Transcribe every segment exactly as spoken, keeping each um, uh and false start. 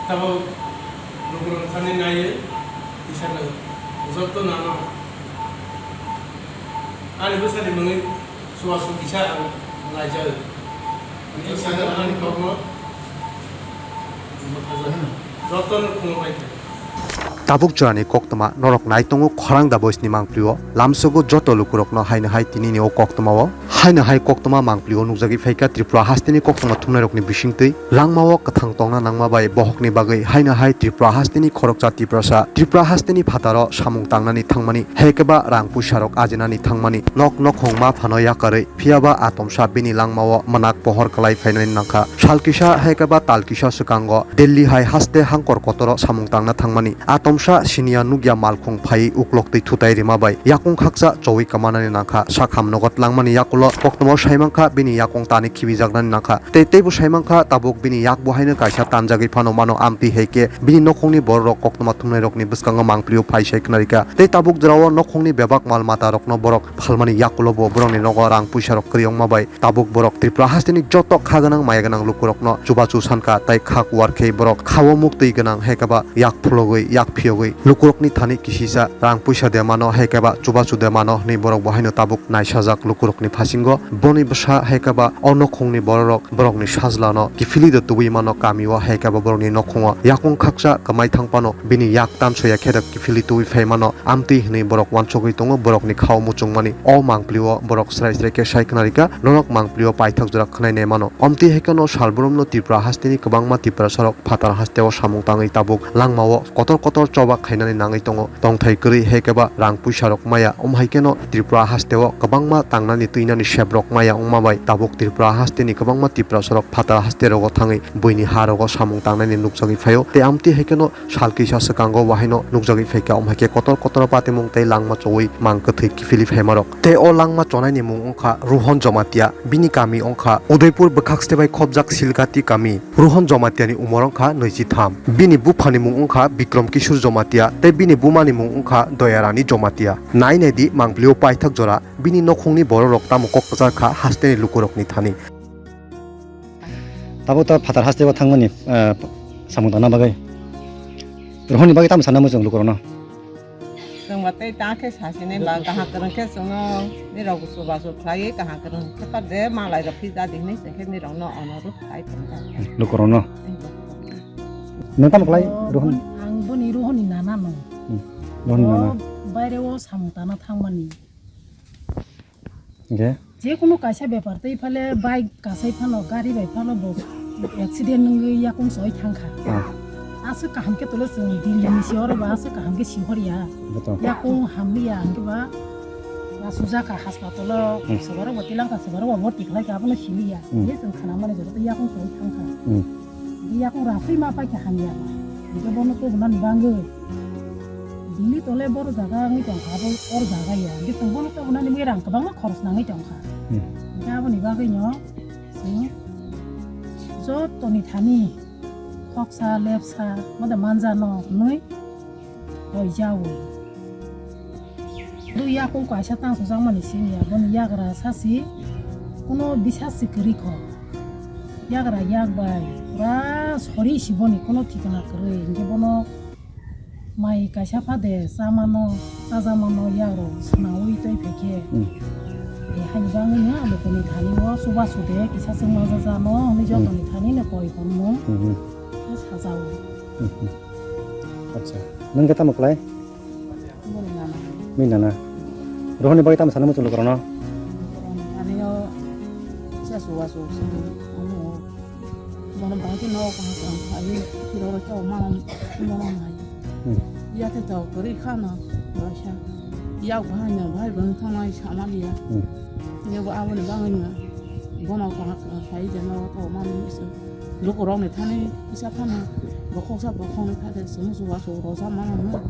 Tabuk lukurok thani naiwi kisa nang joto nano ani bwsani mungwi suwa su kisa ang laijak. Ani kokno jotono khulumbai kha. Tabuk jorani koktwma norok nai tongo khorang da boisni mangpli o lamsogo joto lukurokno haino hai tinini o koktwma o. Haino hai koktwma mangpli o nukjagwi phaikha Tripura hasteni koktwma thumnairokni bisingtwi langmao kwthang tongna nangma bai bohokni bagwi haino hai Tripura hasteni khoroksa Tiprasa Tripura hasteni phataro samung tangnani thangmani, hekeba rang puisarok ajinani thangmani, nok nokhong ma phano yakarwi, phiyaba atomsa bini langmao mwnak pohor kwlai phainani nangkha. Sal kisa hekeba tal kisa swkango Delhi hai haste hangkor kotoro samung tangna thangmani, atomsa siniya nukya malkhung phaiwi uklok twi thutai rima bai yakung khaksa chowi kwmanani nangkha. Sakham nogo tlangmani yakulo koktwmao saimankha bini yakung tani khibijaknani nangkha. Tei teibo saimankha tabuk bini yak bo haino kaisa tanjagwi phano mano, amtwi hai khe bini nokhongni bororok koktwma thumnairokni bwskango mangpli o phai sai khnarikha. Tei tabuk jorao nokhongni bebak mal matarokno borok phalmani yakulo bo borokni nogo rang puisarok kwrwi wngma bai tabuk borok Tripura hasteni joto kha gwnang maya gwnang lukurokno chubachu sankha tei kha kuar khe borok khao muktwi gwnang hekaba yak phulogwi yak phiyogwi lukurokni thani kisisa rang puisa de mano hekaba chubachu de mano hwnwi borok bo haino tabuk naisajak lukurokni phasingo. Boni bwsa hekaba o nokhongni bororok borokni sajlano kiphilwi de tubui mano kamio hekaba borokni nokhongo yakung khaksa kwmai thang phano bini yak tansoya khe de kiphilwi tubui phai mano. Amtwi hwnwi borok uansugwi tongo, borokni khao muchungmani o mangpli o borok srai srai khe sai khna rikha, norok mangpli o paithak jora khwnai nai mano. Omtwi hai kheno salbrumno Tripura hasteni kwbangma Tiprasarok phatar hasteo samung tangwi tabuk langmao kotor kotor choba khainani nangwi tongo. Tongthai kwrwi hai khe ba rang puisarok maya, omo hai kheno Tripura hasteo kwbangma tangnani twinani seprok maya wngma bai tabuk Tripura hasteni kwbangma Tiprasarok phatar hasterogo thangwi buini harogo samung tangnani nukjagwi phaio. Tei amtwi hai kheno sal kisa swkango bo haino nukjagwi phaikha, omo hai khe kotor kotor patimung tei langma chowi mang kwthwi kiphilwi phaimarok. Tei o langma chonaini mung wngkha Rohon Jomatia, bini kami wngkha Udaipur bwkhak site bai khopjak Silgati kami. Rohon Jomatiani umor wngkha naichitham. Bini buphani mung wngkha Bikrom Kishore Jomatia tei bini bumani mung wngkha Doyarani Jomatia. Nai nai di, mangpli o paithak jora bini nokhungni bororok tamo kok kwchar kha hasteni lukurokni thani. Tabuk ta phatar hasteo thangmani, eh, samung tangna bagwi. Rohonni bagwi tamo sana muchung lukurokno. Chwng ba tei ta khe sasinai ba kaham kwrwng khe chwngno nirok chubachu khlaiwi kaham kwrwng khe ta de malai rok phija di hinwi chwng khe nirokno onurudh khai tongkha. Lukurokno. Nwng tamo khlai Rohon? Ang boni Rohonni nana no. Hmm. Rohonni nana. O baire o samung tana thangmani. Hingkhe? Jekunu kaisa bepar tei phale bike kasai phano, gari bai phano bo accident wngwi yakung soi thangkha. Ah. Aswk kaham khe tole chwng Delhi ni si oro ba aswk kaham khe si hor ya. Beto. Yakung hamli ya hingkhe ba asujak kha hospital o, hmm, swbaro bo tilangkha, swbaro bo borti khlai kha, abono simi ya. Hmm. Je chwng khana mani joto yakung soi thangkha. Hmm. Yakung rasui ma pai kha hamya. Hingkhe bono tubunani bagwi. Bini tole boro jaga wngwi tongkha, abo or jaga ya. Hingkhe chwng bono tobonani bagwi rang kwbangma khorok nangwi tongkha. Hmm. Hingkhe aboni bagwino chwng jotoni thani khoksa lepsa mode manjano hwnwi poijawi. Bo yakung kaisa tangsujakmani simi ya, boni yagra sasi kuno bisasi kwrwi kho. Yagra yak bai pura sori si boni kuno thikna kwrwi, hingkhe bono mai kaisa phade chamano, chajamano yagrok swnaui tei phaikhe. Hmm. E haini bagwino lukuni thani o chubachu de kisa chwngma jajano hwnwi, hmm, jotoni thanino koi hwnmung, hmm, hmm, sajao. Hmm, hmm. Acha, nwng khe tamo khlai? Boni nana. Bini nana. Rohonni bagwi tamo sana muchung lukurokno? Ani o sa suwa su su. Amo. Bono bangti no ko ko ai kiro ro to ma bono mai. Hmm. Ya te to kori khana. Rosa. Ya bhai no bhai bang thang ai sama liya. Hmm. Ni bo abo ni bang ni. Bono ko sai de no to ma ni su. Lukurokni thani kisa phano bokhoksa bokhokni phade chwng chubachu rojak mano hwnwi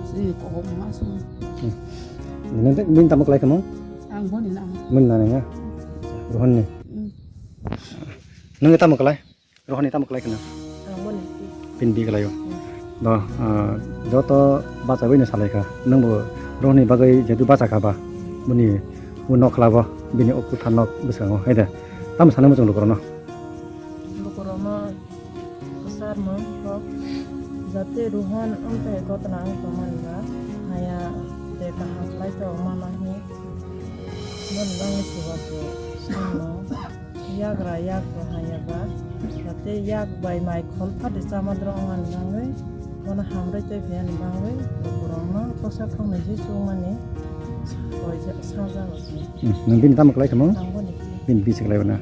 chini kok ma chwng. Hmm. Nini tei bini tamo khlai kha mung? Ang boni nang. Boni nang ya? Rohonni. Hmm. Nungni tamo khlai? Rohonni tamo khlai khna? Ang boni. Bini bi khlaio. Hmm. Do, ah, joto bachaiwi no salai kha. Nungbo Rohonni bagwi jetu bacha kha ba. Boni o nok khlabo, bini o kwthar nok bwskango, hai da. Tamo sana muchung lukurokno? Lukurokno Charmung kok jate Rohan wngtai gotna wng tongmani ba haya tei kaham khlai tongma ma hi. Bon bangni chubachu sangno yagra yak bo haya ba jate yak bai mai khol phadi chama drong wngmani bangwi bono hamrwi tei phiyani bangwi lukurokno kosa khoknwi se chukmani sajago. Hmm, nwng bini tamo khlai kha mo? Ang boni. Bini bisi khlai na.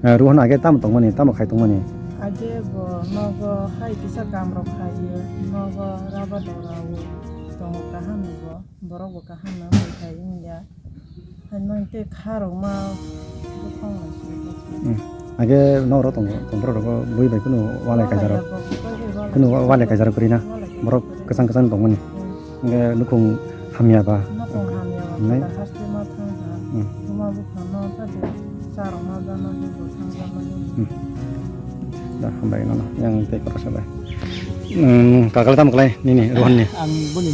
Eh, Rohan age tamo tongmani, tamo khai tongmani? Age bo nogo hai kisa kam rok khai o, nogo raba dora o tongo kaham ni bo, borok bo kaham no khai wngya. Hai mang te kha rok ma bukhang lai se. Hmm. Age no ro tong, tong borok rogo bui bai kunu walai kaijaro. Kunu walai kaijaro kuri na. Borok kwchang kwchang tongmani. Hmm. Hingke nukhung hamya ba? Nukhung hamya ba, nai? Kwtal haste ma thang ha. Hmm. Buma bupha no ta de, charok ma jana de, bo thang jana de. Hmm. Da, hambai nono, yang tei kota sabai. Hmm, kakal tam kelai, nini, Rohan ni. Ang boni,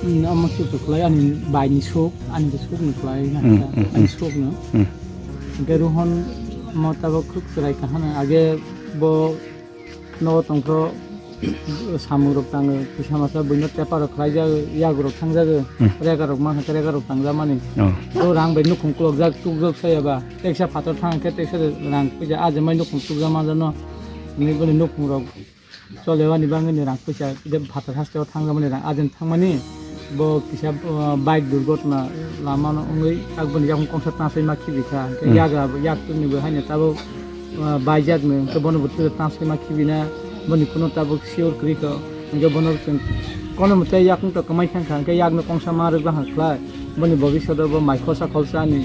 hmm, ama sutu kelai, ani bai ni sok, ani de sok ni kelai, na, hmm, hmm, ani hmm, sok no. Hmm. Hingke Rohan mo tabok khuk chwrai kahana, age bo nogo tongphro samung rok tango, kisa masa buino tepa rok khlai jago, yago rok thang jago, hmm, rega rok ma khe rega rok tang jamani. Oh. O rang bai nukhung kulok jak tuk jak saya ba, teksa phatar thang khe teksa rang puja a jamai nukhung tuk jak ma jano, ni boni nukhung rok chole wani bangwi ni rang puja je phatar haste o thang jamani rang a jen thang mani. Bo kisa, uh, bike durgotna lama no wngwi tak boni yakung kongsa tansoi ma khibi kha. Hwnkhe hmm, yagra bo yak tungni bo haino tabuk, uh, baijak no, hwnkhe bono bo twi tansoi ma khibi na, boni kuno tabuk sure kwrwi kha. Hwnkhe bono chwng kono mwtai yakung to kwmai thang kha, hwnkhe yak no kongsa ma rwk bwkha khlai. Boni bobiswt o bo mai khosa kholsa ani,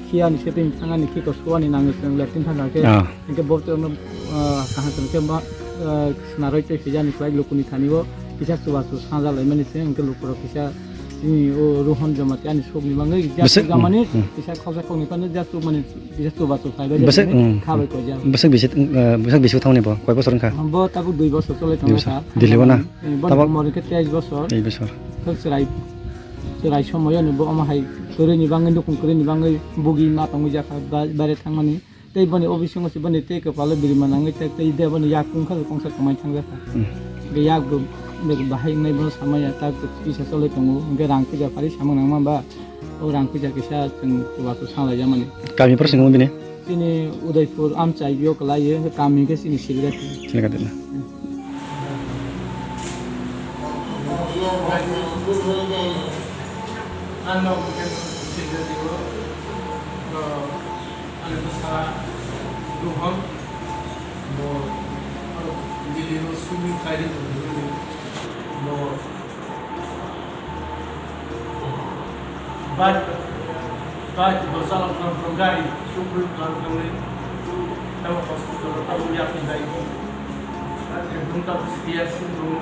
khiya ni setting thang ani, khiko suani nangwi chwng lectin thang kha khe. Ah. Hwnkhe bo tongno, ah, kaham se hwnkhe ma, ah, swnarwi tei swijani kwlai lukuni thani o kisa chubachu saja laimani se hwnkhe lukurok kisa chini o Rohan Jamatia ani sukni bagwi ja bwswk, sukjamani, hmm, hmm, kisa khoksa khokni phano ja sukmani kisa chubachu khlaibai bwswk, jani hmm, khabai hmm, koijak. Bwswk bisi, ah, bwswk bisi thangni bo koi bosor wngkha? Bo tabuk dui bosor cholai tongkha. Dui bosor. Delhi o na? Eh, bo tamo? Umor hwnkhe teis bosor. Teis bosor. Thok chwrai, chwrai somoyoni bo omo hai kwrwini bagwi, nukhung kwrwini bagwi bugi ma tongwi jakha ba-, baire thangmani. Tei boni o bisingo se boni tei kwpalo birima nangwi tei, tei de boni yakung kha kongsa kwmai thangjakha. Hmm. Hwnkhe yak bo, bo bahai wngnai bono samaya tak kisa choloi tongo. Hwnkhe rang puja phari samung nangma ba, o rang puja kisa chwng chubachu sanglai jamani. Kami phar singo bini? Chini Udaipur amchai bio kwlai, kami hwnkhe chini Silgati. Silgati na. Hmm. Ang no hwnkhe Silgati o, o, Ani bwsa Rohan, bo, aro Delhi o swimming khlai ri tong bo, bike, bike bo chalok nang tong gari, sukri nang tong ni, tamo hospital o tamo yapri bai, ekdom tamo serious tong,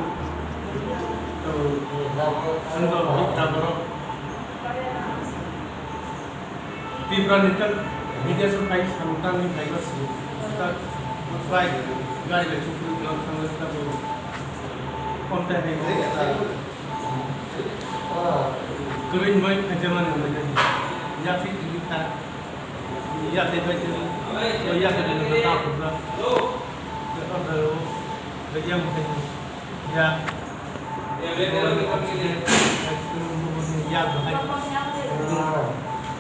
tamo, sengdol bikta borok. Tripura ni tak bidesho phai samung tangwi phaiba se. Tak flight gari bai chukui tlang thangwi tak kontai hai kwrwi bai phaijamani hwnwi yakhe tini kha. Yakhe bai tini yakhe bai ta khobra. Yang Ya. Ya, bahai.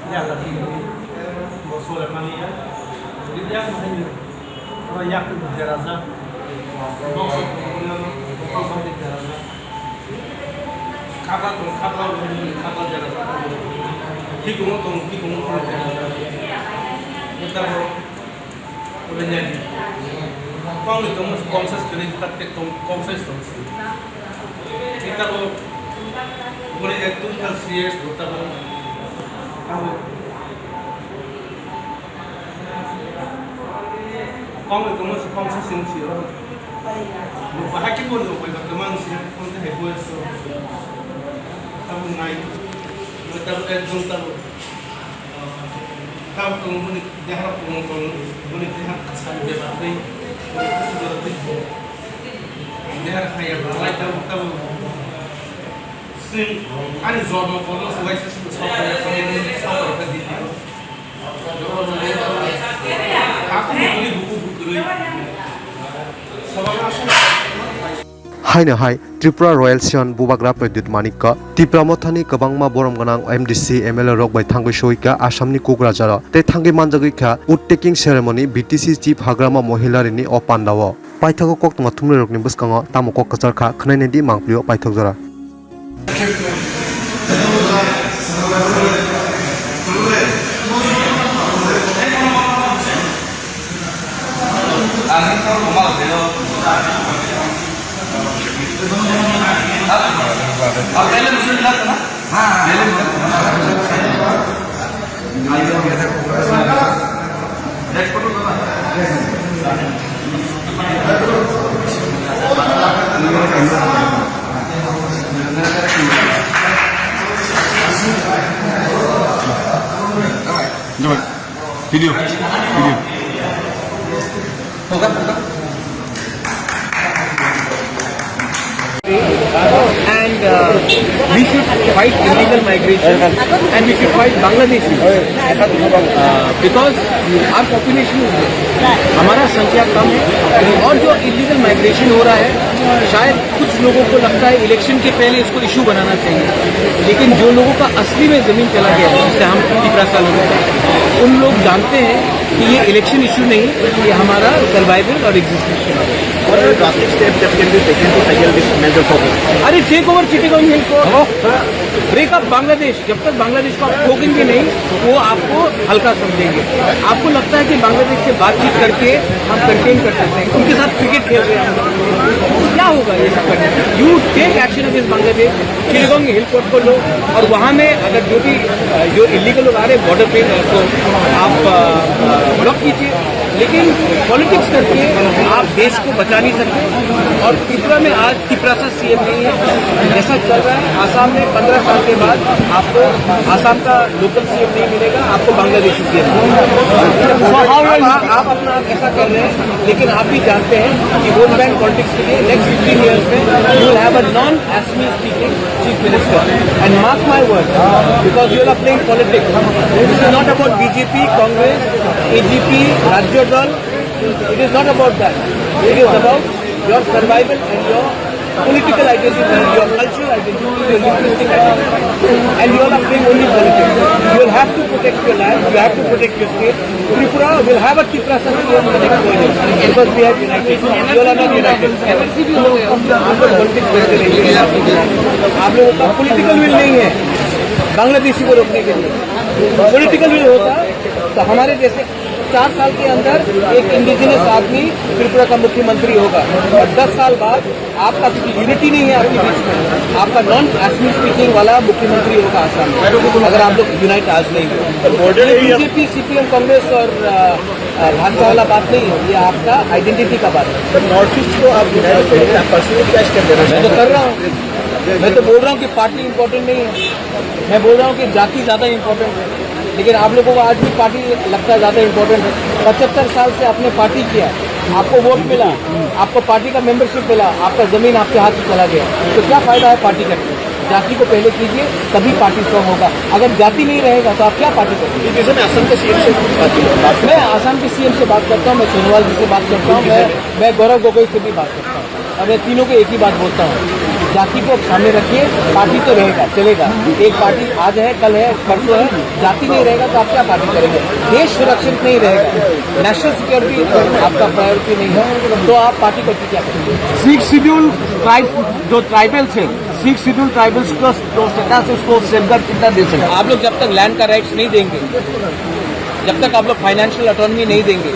Ya, bahai. Bo sole mani ya. Ya, bahai. Oro yak tu deraja. Box of deraja. Khata tu khata, khata deraja. Thik mo tong, thik mo tong deraja. Kita bo Obe nyadi. Kong ni tongmo kong size kwrwi, tak tek tong, kong size tong. Kita bo bole ek tun kal serious bo ta bo. Kong ni tongmo kong size tong si ro. Bo bahai ki bo no bai ba kemang si, kong te hai bo so. Ta bo nai. Bo ta bo ek tun ta bo. Tamo tongo boni deha tongo tongo boni deha kasam beba tei boni kusu beba tei bo deha haya balai tamo tamo. Sing ani jormo kono suwai se sing sokoi sokoi sokoi ka dili. Jormo le aku mo boni buku buku roi. Sabang asal Haino hai Tripura Royal Siyam Bubagra Pradyut Manikya Tipra Mothani kwbangma borom gwnang M D C, M L A rok bai thangwi soika Assamni Kokrajharo tei thangwi manjagwi kha wood taking ceremony B T C Chief Hagrama Mohila Rini o pandao. Paithago koktwma thumnairokni bwskango tamo kok kwchar kha khwnainai di mangpilio paithak jora. Video, video. And uh, we should fight illegal migration and we should fight Bangladeshi, uh, because our population is, हमारा संख्या कम है और जो illegal migration हो रहा है, शायद कुछ लोगों को लगता है इलेक्शन के पहले इसको इशू बनाना चाहिए, लेकिन जो लोगों का असली में जमीन चला गया है, जिसे हम तिपरासा लोग कहते हैं, उन लोग जानते हैं कि ये इलेक्शन इशू नहीं, ये हमारा सर्वाइवल और existence. What are the drastic steps that can be taken to tackle this major problem? अरे, take over Chittagong Hill Court, break up Bangladesh। जब तक बांग्लादेश को आप ठोकेंगे नहीं, वो आपको हल्का समझेंगे। आपको लगता है कि बांग्लादेश से बातचीत करके हम कंटेन कर सकते हैं, उनके साथ क्रिकेट खेल रहे हैं हम लोग, क्या होगा ये सब करने से? You take action against Bangladesh। Chittagong हिल कोर्ट को लो और वहाँ में अगर जो भी अ, जो इलीगल लोग आ रहे हैं बॉर्डर पे, अ, तो आप ब्लॉक कीजिए, लेकिन पॉलिटिक्स करके आप देश को बचा नहीं सकते। और त्रिपुरा में आज तिपरासा सीएम नहीं है, जैसा चल रहा है आसाम में, पंद्रह साल के बाद आपको आसाम का लोकल सीएम नहीं मिलेगा, आपको बांग्लादेशी सीएम मिलेगा। आप, आप अपना आप ऐसा कर रहे हैं, लेकिन आप भी जानते हैं कि वोट बैंक पॉलिटिक्स के लिए नेक्स्ट फिफ्टीन ईयर्स में you will have a non Assamese speaking chief minister. And mark my word, because you are playing politics. This is not about B J P, Congress, A G P, Rajya Dal. It is not about that. It is about your survival and your political identity, your cultural identity, your linguistic identity. And you are playing only politics. You will have to protect your land, you have to protect your state. Tripura will have a Tiprasa C M in the next four years because we have united. You all are not united. हम लोग पॉलिटिक्स करते रहेंगे। आप लोगों का political will नहीं है बांग्लादेशी को रोकने के लिए। पॉलिटिकल विल होता तो हमारे जैसे चार साल के अंदर एक इंडिजिनस आदमी त्रिपुरा का मुख्यमंत्री होगा और दस साल बाद आपका, क्योंकि यूनिटी नहीं है आपके बीच में, आपका नॉन असमी स्पीकिंग वाला मुख्यमंत्री होगा आसाम में, अगर आप लोग यूनाइट आज नहीं हो। तो border area BJP, CPM, Congress और अ, अ, भाजपा वाला बात नहीं है, ये आपका आइडेंटिटी का बात है। तो नॉर्थ ईस्ट को आप यूनाइटेड करके आप पर्सनली कैश कर देना मैं तो कर रहा हूँ। मैं तो बोल रहा हूँ कि पार्टी इंपॉर्टेंट नहीं है। मैं बोल रहा हूँ कि जाति ज़्यादा इंपॉर्टेंट है, लेकिन आप लोगों को आज भी पार्टी लगता है ज़्यादा इंपॉर्टेंट है। पचहत्तर साल से आपने पार्टी किया, आपको वोट मिला, आपको पार्टी का मेंबरशिप मिला, आपका ज़मीन आपके हाथ से चला गया, तो क्या फ़ायदा है पार्टी करके? जाति को पहले कीजिए, तभी पार्टी स्ट्रॉन्ग होगा। अगर जाति नहीं रहेगा तो आप क्या पार्टी करेंगे? ये जैसे मैं असम के सीएम से बात कर रहा हूँ। मैं असम के सीएम से बात करता हूँ, मैं सोनोवाल जी से बात करता हूँ, मैं, मैं गौरव गोगोई से भी बात करता हूँ। और मैं तीनों को एक ही बात बोलता हूँ, जाति को सामने रखिए, पार्टी तो रहेगा, चलेगा। एक पार्टी आज है, कल है, परसों है, जाति नहीं रहेगा तो आप क्या पार्टी करेंगे? देश सुरक्षित नहीं रहेगा, नेशनल सिक्योरिटी आपका प्रायोरिटी नहीं है, तो आप पार्टी करके क्या करेंगे? सिक्स शेड्यूल ट्राइब, जो ट्राइबल्स हैं, सिक्स शेड्यूल ट्राइबल्स का जो स्टेटस है, उसको सेफगार्ड कितना दे सकते हैं? आप लोग जब तक लैंड का राइट्स नहीं देंगे, जब तक आप लोग फाइनेंशियल ऑटोनॉमी नहीं देंगे,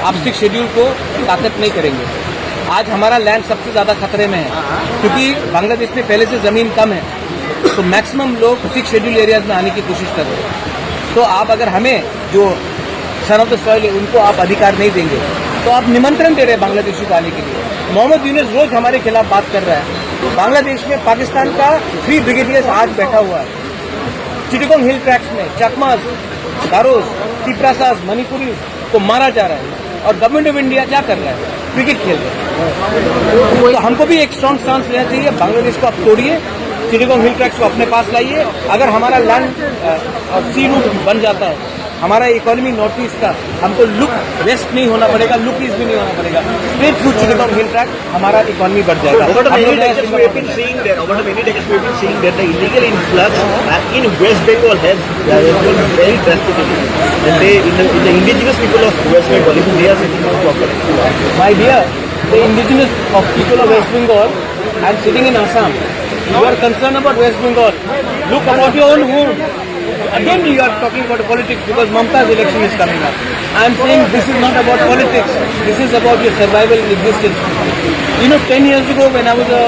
आप सिक्स शेड्यूल को ताकत नहीं करेंगे। आज हमारा लैंड सबसे ज़्यादा खतरे में है, क्योंकि बांग्लादेश में पहले से ज़मीन कम है, तो मैक्सिमम लोग सिक्स शेड्यूल एरियाज में आने की कोशिश कर रहे हैं। तो आप अगर हमें, जो सन ऑफ द सॉइल है, उनको आप अधिकार नहीं देंगे, तो आप निमंत्रण दे रहे हैं बांग्लादेशियों को आने के लिए। मोहम्मद यूनुस रोज हमारे खिलाफ बात कर रहा है। बांग्लादेश में पाकिस्तान का थ्री ब्रिगेडियर्स आज बैठा हुआ है। चिटगोंग हिल ट्रैक्ट्स में चकमास, गारोस, तिप्रासास, मणिपुरी को मारा जा रहा है और गवर्नमेंट ऑफ इंडिया क्या कर रहा है? क्रिकेट खेल रहा है। तो हमको भी एक स्ट्रॉन्ग स्टांस लेना चाहिए। बांग्लादेश को आप तोड़िए, चिटगोंग हिल ट्रैक्ट्स को अपने पास लाइए। अगर हमारा लैंड, अ, और सी रूट बन जाता है, हमारा इकोनॉमी नॉर्थ ईस्ट का, हमको लुक वेस्ट नहीं होना पड़ेगा, लुक ईस्ट भी नहीं होना पड़ेगा। स्ट्रेट थ्रू चिटगांग हिल ट्रैक्ट हमारा इकोनॉमी बढ़ जाएगा। Over the many decades we have been seeing that, over the many decades we have been seeing that the illegal influx, uh, in West Bengal has, uh, has gone very drastically. And they, in the, in the indigenous people of West Bengal, even they are facing this problem. My dear, the indigenous of people of West Bengal and sitting in Assam, you are concerned about West Bengal. Look about your own home. Again, you are talking about politics because Mamta's election is coming up. I am saying this is not about politics. This is about your survival and existence. You know, ten years ago when I was a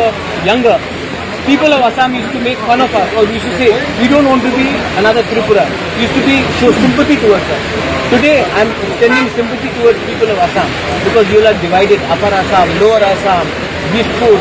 younger, people of Assam used to make fun of us or used to say, "We don't want to be another Tripura." Used to be show sympathy towards us. Today, I am extending sympathy towards people of Assam because you all are divided. Upper Assam, Lower Assam, Dispur,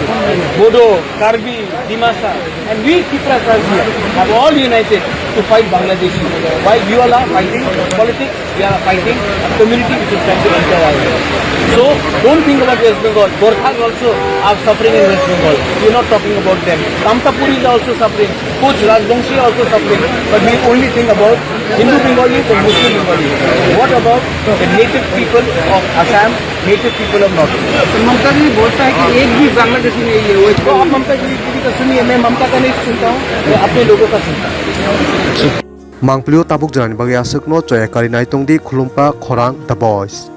Bodo, Karbi, Dimasa, and we Tiprasas here have all united to fight Bangladeshi, while you all are fighting politics, we are fighting a community which is trying to enter our land. So don't think about West Bengal. Gorkhas also are suffering in West Bengal. We are not talking about them. Kamtapur is also suffering. Kuch Rajbongshi are also suffering. But we only think about Hindu Bengalis and Muslim Bengalis. What about the native people of Assam, native people of North East? तो ममता जी बोलता है कि एक भी बांग्लादेशी नहीं है, वो तो आप ममता जी की तो सुनिए, मैं ममता का नहीं सुनता हूँ, मैं अपने लोगों का सुनता हूँ। Mangpili o tabuk jora ni bagwi aswk no choya kari nai tong di, Khulumpa Khorang The Voice.